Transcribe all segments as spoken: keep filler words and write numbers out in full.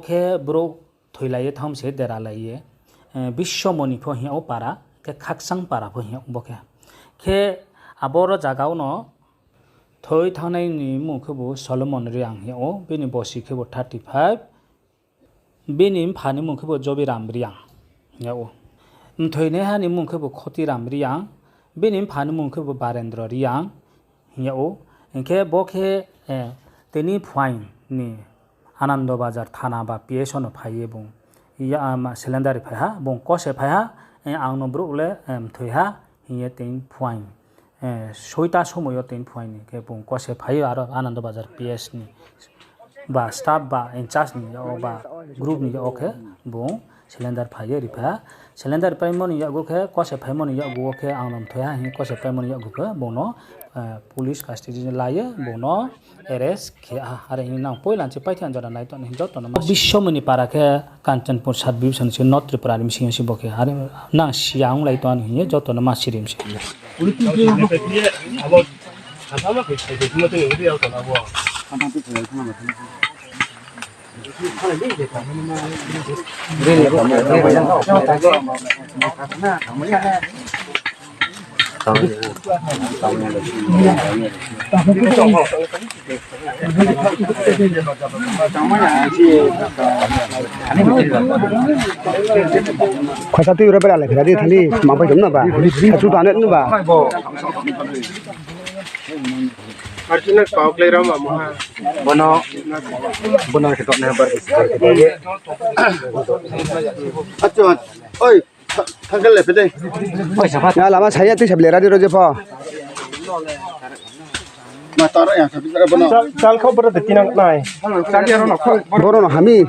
Khe brouh thoilai ye thanng se deralai ye, eh, Biswomoni pho hing yag ou para, khe Khakchang para pho hing yag ou bo khe. Khe aboro zaga wo no thoi thanngnai ni mmung khebu Solomon Reang hing yag ou, bini bosi khebu thirty five, bini mpha ni mmung khebu Jobiram Reang hing yag ou. Mthoinaiha ni mmung khebu Khotiram Reang, bini mpha ni mmung khebu Barendra Reang hing yag ou. Hing khe bo khe, eh, tini phuaing ni Anando Bazar thana ba P S o no phai ye bung ya, ah, ma, cylinder ri phai ha, bung kose phai ha, eh, ang no brouh le, eh, mthoi ha, hing ye tini phuaing, eh, soita somoi yo tini phuaing ni khe bung kose phai yo aro Anando Bazar P S ni ba staff ba in charge ni yag wo ba group ni yag wo khe bung cylinder phai ye ri phai ha. Cylinder paimo ni yakgu khe, kose phaimo ni yakgu wo khe ang no mthoi ha hing kose paimo ni yakgu khe bung no, eh, police custody la ye bung no arrest khe ha. Are hing nang poila se paithai ang jora nai tong ni joto no ma Biswomoni para khe Kanchanpur sub division se North Tripura ni bsing yo se bo khe. Are nang siya onglai tong hing ye joto no ma sirim se. Khosa tui ro bera lai phira di thani, ma bai jom na ba. Achu tane nu ba. Arjuna kau klai ram ma ha. Bono, bono khe toknai bar. Achu, oi, thangkal le pede. Na lama saya tui sable radi roje pho. Ma taro ya, sabi taro bono. Chal, chal kho boro de tinang nai. Chal ya rono kho. Boro no hami.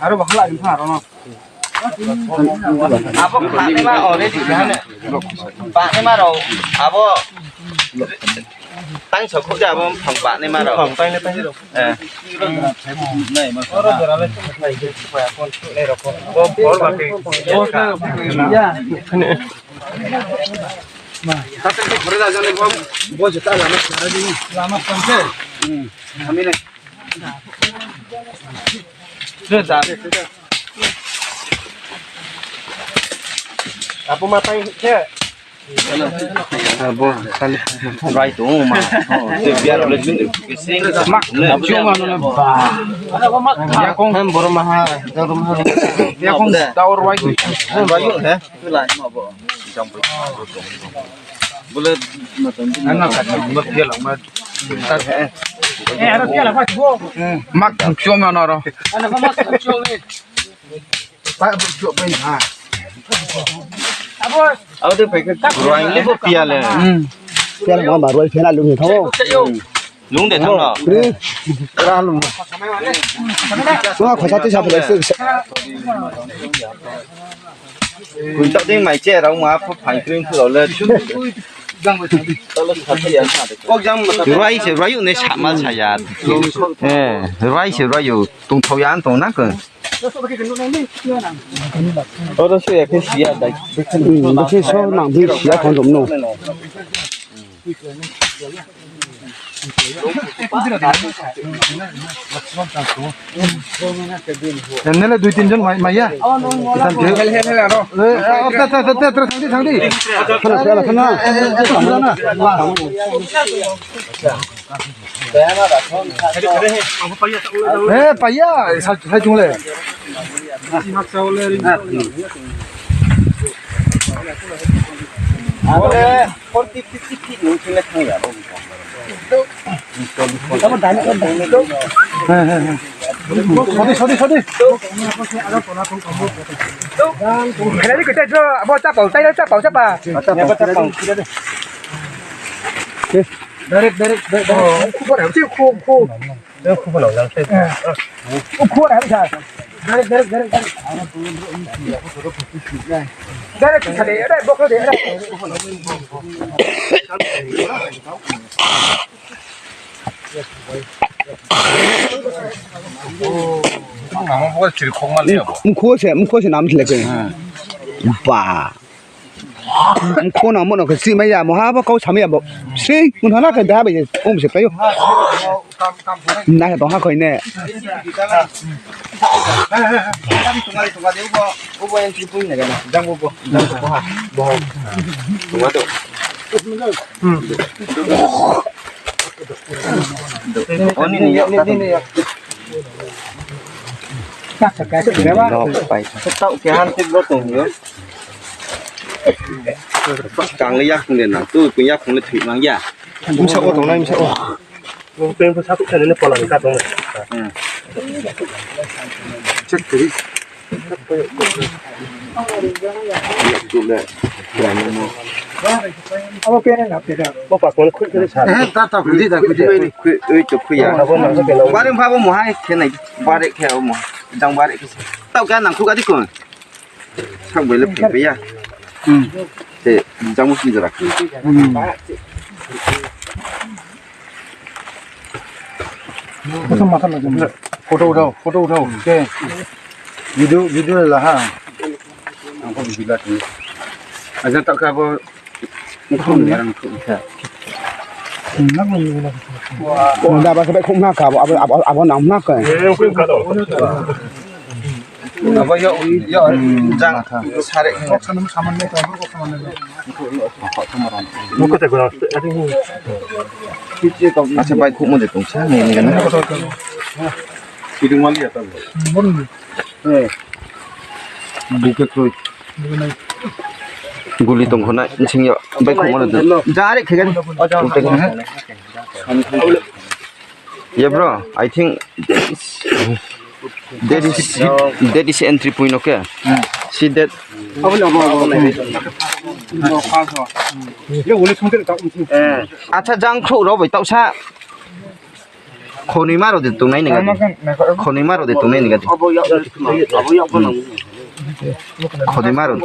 Aro bahala ni pha rono. Abo kha ni ma already kha ne. Ba ni ma rao abo tang so kho ja abo phang ba ni ma rao. Phang tang ni tang ni rao. Eh. Oro jora le nai je pa kon le rao ko. Bo bor ba ke. Ya. Tata ke ghore da jane bo, bo jeta lama sara di. Lama samse. Hmm. Kami nai. Apo matai khe. Abo kali. Rai tong ma. Te biar le jun ke sing. Mak, cuma no ba. Ya kong hem boro maha, boro maha. Ya kong daur wai. Wai he. Tulai ma bo. Jam bo. Bole ma tong. Ana ka bo pia lang ma. Eh, aro pia lang ma bo. Mak cuma no ro. Ana mak cuma ni. Abo de pai ke ruai le bo pia le. Hmm. Pia le ma ba ruai pia na lung ni thang. Lung de thang no. Ra lung. Ma khosa tui sa pele se. Kui tak ding mai che rao ma pho phai kring phu rao le. Ruai se ruai ne sa ma sa ya. Eh, ruai se ruai yo. Tongthao ya tong na khe. Oro se ya khe siya dai. Hmm, bisi so nang bi siya khon dum no. Nele dui tin jon mai, mai ya. Kisan ke. Eh, eh, oh, te, te, te, te, te, thang di, thang di. Sana, sana, sana. Sana. Eh, paiya, sa, sa chung le. Forty, fifty feet nung sing le thang ya. He, he, he. Sodi, sodi, sodi. Khelai di kete jo, abo chapao, tai chapao, chapa. Direct, direct, direct. Khu, khu, khu. Mkhu se, mkhu se nam thle ke. Ba. Mkhu nang mo no khe si mai ya, mo ha bo kau sa mai ya bo. Si, mun hana khe beha bai, um se pai yo. Na khe tong ha khoi ne. Tau ke han tik bo tong yo. Kang le yakhung de na, tu pun yakhung le thoi mang ya. Msa o tong nai, msa o. Nung peng pun sa tu khe ne pola ni ka tong. Hmm. Check kri. Abo pera na pera. Bo pa kon khui kri sa. Eh, ta ta khui di, ta khui di. Khui, khui to khui ya. Abo na ke lo. Bare pha bo mo hai khe nai. Bare khe bo mo. Jang bare khe. Tau khe nang khu ka di kon. Sak bai le phe ya. Hmm. Te jang mo sin jora. Hmm. Photo uthao, photo uthao. Ke. Video, video la ha. Ang pho video la tong. Aja tak ka bo. Ni khum ni rang khum kha. Nda ba sabai khum na ka bo, abo, abo, abo nang na ka. Abo yo, yo, jang, sare. Acha bai khum mo de tong sa, ni, ni, ni. Buke kroi. Guli tong khonai, nsing yo, bai khum mo de. Jare khe gani. Yeah, bro, I think that is, that is, that is entry point, okay? See that? Acha, jang khrouh rao bai taoh sa. Khonima rao de tongnai ni gadi. Khonima rao de tongnai ni gadi. Khonima rao.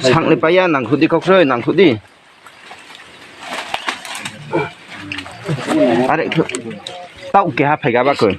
Sang le paiya nangkhuh di, kokroi nangkhuh di. Are, taoh keha phaiga ba koi.